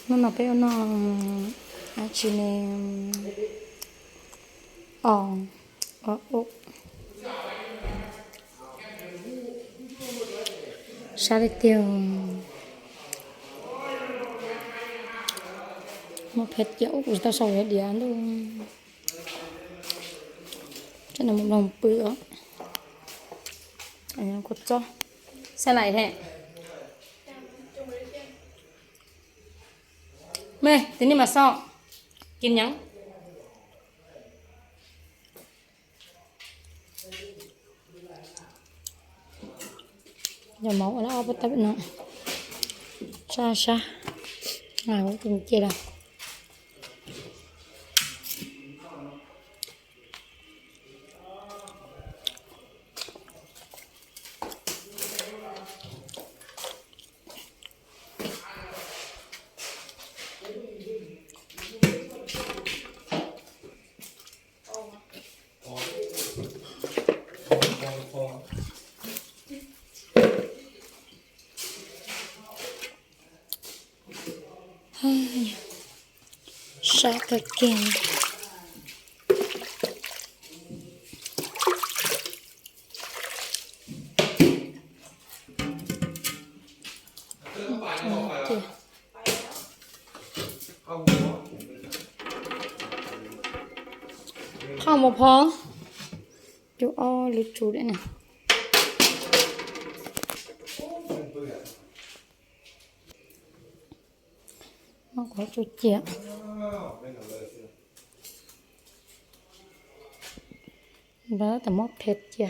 Hnub no peb ua noj dab tsi ne? Os, os, sab tiag tiag. Muab phev cia, kuv tsis tau sau diav ntuj. Tsam no mus nploog pw os. Kuv txob xab lais he. Me, tus ni mas xo, kis nyeev. Yog mov ua lawm ob peb tawm no, sab sab, ua tus cia lawm. Sab kawg kiag. Qhov mus pho, cub ob lub tsu na. Muab kuv tsu cia. Ntawd tau muab phev cia.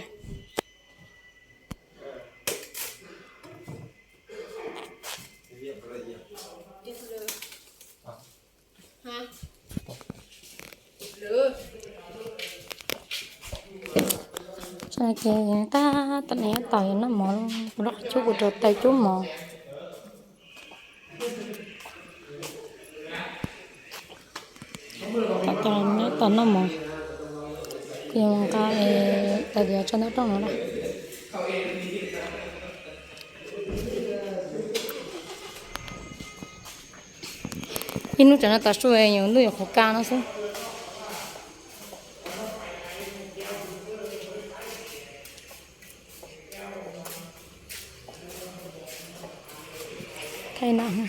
Ces tab tom ne tab tom yuav noj mov, kuv rov qab cub kuv rau taw cub mov. Tab tom nyob tos noj mov, kuv yuav nqa tais diav tso ntaub rooj no na. Ib hnub tsam no tav su yuav ntuj yuav qhuav ka no xwb. Thaij no,